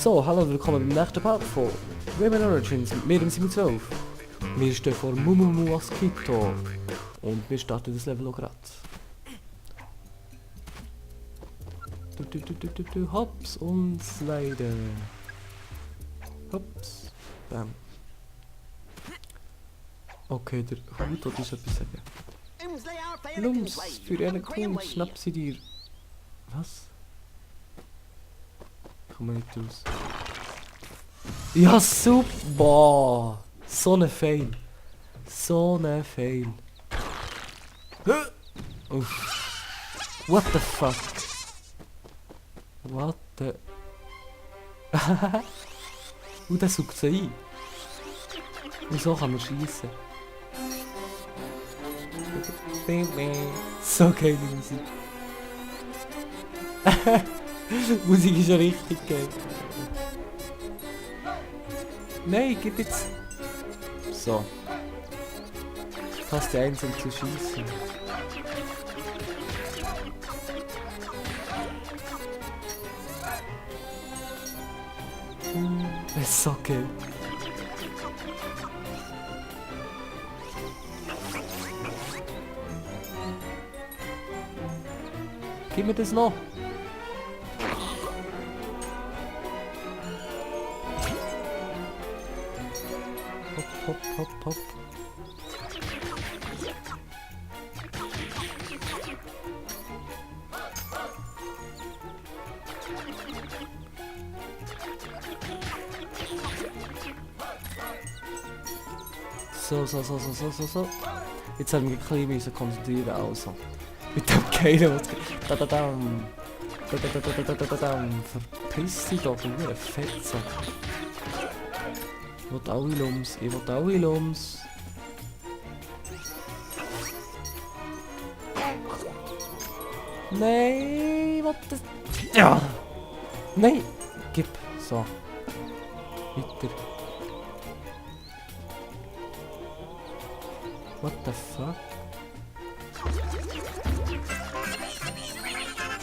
So, hallo und willkommen beim nächsten Part von Rayman Origins mit mir im 712. Wir stehen vor Mumumu Mosquito und wir starten das Level auch gerade. Hops und Slide. Hops. Bam. Okay, der Hut hat uns etwas sagen. Lums, für eine Kuh, schnapp sie dir. Was? Komm mal nicht raus. Ja, super! So ne Fail. So ne Fail. Uff. What the fuck? What the... Und der sucht sie ein. Wieso kann man schiessen? So geile Musik. Musik ist ja richtig geil. Nein, gib jetzt. So. Fast die einzeln zu schießen. Das ist so geil. Gib mir das noch. Hopp, hopp, hopp. So. Jetzt haben wir ein bisschen konzentrieren, also. Mit dem Geilen, was... Verpiss dich doch, du Fettsack. Ich will alle Lums, ich will alle Lums. Nein, ich will das... Ja! Nein! Gib, so. Weiter. What the fuck?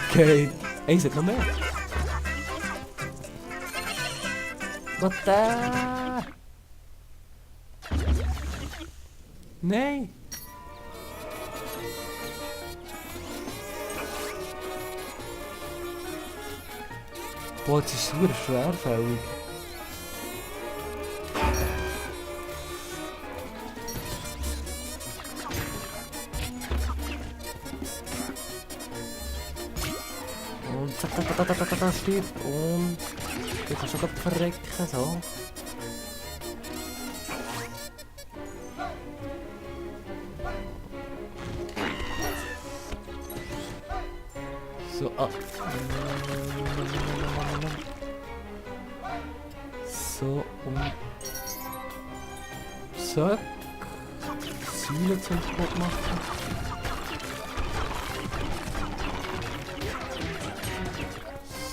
Okay. Ey, es hat noch mehr. What the... Nein! Boah, das ist super schwerfällig. Und zack, stirb. Und du kannst schon verrecken, so. So, ah. So, und... Zack. Ziele zum Sport machen.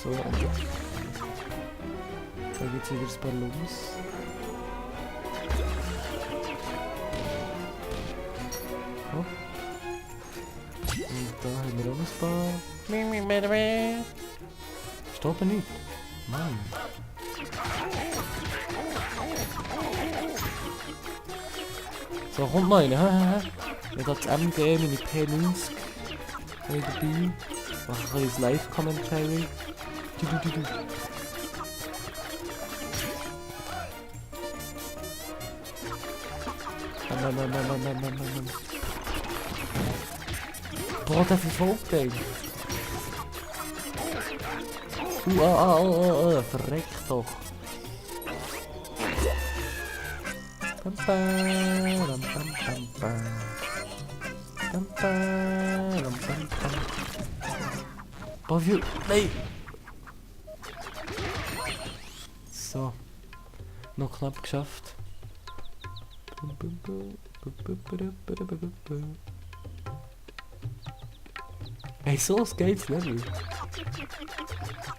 So, und... Da geht's wieder ein paar los. Oh. Und da haben wir auch ein paar. Steht da nicht? Mann. So, kommt noch eine. Ich habe das MG, meine P90 dabei. Mach ein bisschen Live-Commentary. Du. Mann. Boah, der verfolgt den. Verreck doch. Boah, wie... Nein! So. Noch knapp geschafft. Hey, so ein geiles Level.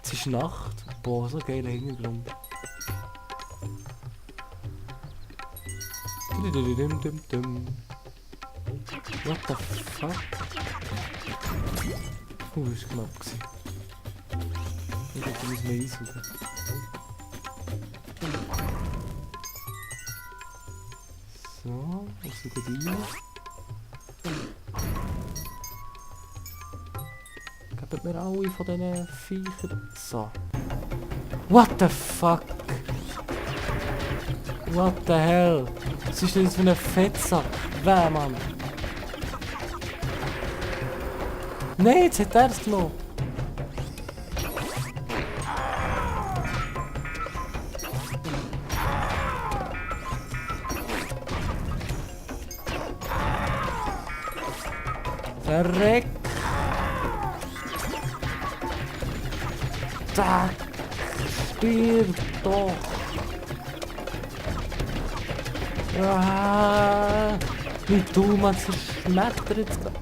Es ist Nacht. Boah, so ein geiler Hintergrund. What the fuck? Das war knapp. Ich hätte mich mehr einsuchen. So, was sogar die? Gebt mir alle von diesen Viechern. So. What the fuck? What the hell? Was ist denn das für ein Fettsack? Wer, Mann? Nein, jetzt hat er es genommen. Verreck! Da! Stirb doch! Ah! Wie du, man zerschmettert jetzt gerade.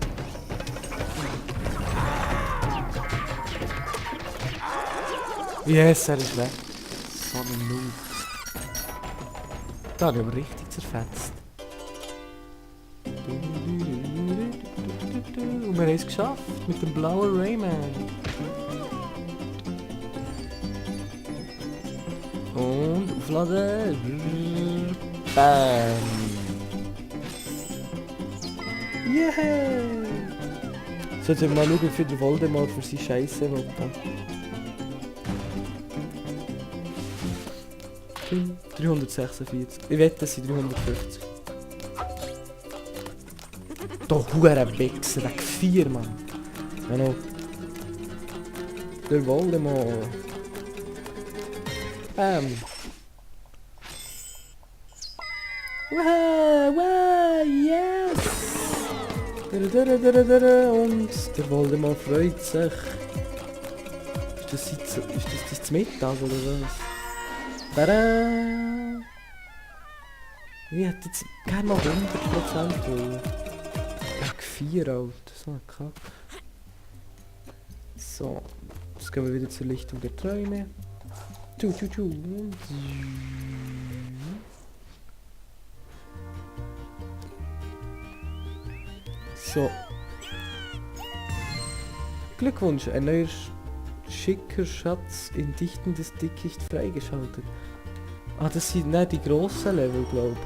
Yes, er ist weg. So ein Noob. Da habe ich aber richtig zerfetzt. Und wir haben es geschafft mit dem blauen Rayman. Und aufladen. Bam. Yeah! So, jetzt mal schauen, für den Voldemort für seine Scheiße will. 346. Ich wette, es sind 350. Doch, huere Wichser, wegen 4, Mann. Ja, noch. Der Voldemort. Bam. Wow, wow, yes! Und der Voldemort freut sich. Ist das Mittag oder was? Tada! Ich hätte jetzt gerne mal 100% wollen. Tag 4 alt, so ein Kack. So, jetzt gehen wir wieder zur Lichtung der Träume. So. Glückwunsch, ein neuer schicker Schatz in dichtendes Dickicht freigeschaltet. Ah, das sind nicht die grossen Level, glaube ich.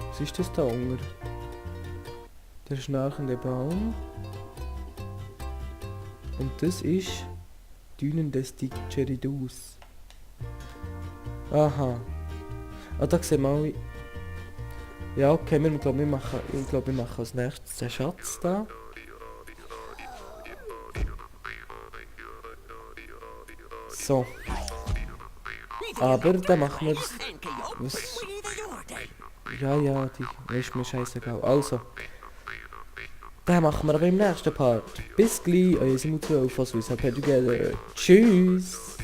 Was ist das da unten? Der schnarchende Baum. Und das ist Dünen des Didgeridus. Aha. Ah, da sehen wir alle. Ja, okay, wir machen als nächstes den Schatz da. So. Aber dann machen wir es. Was? Ja, die ist mir scheißegal. Also. Den machen wir aber im nächsten Part. Bis gleich, euer Simon 12, was wir sagen. Tschüss!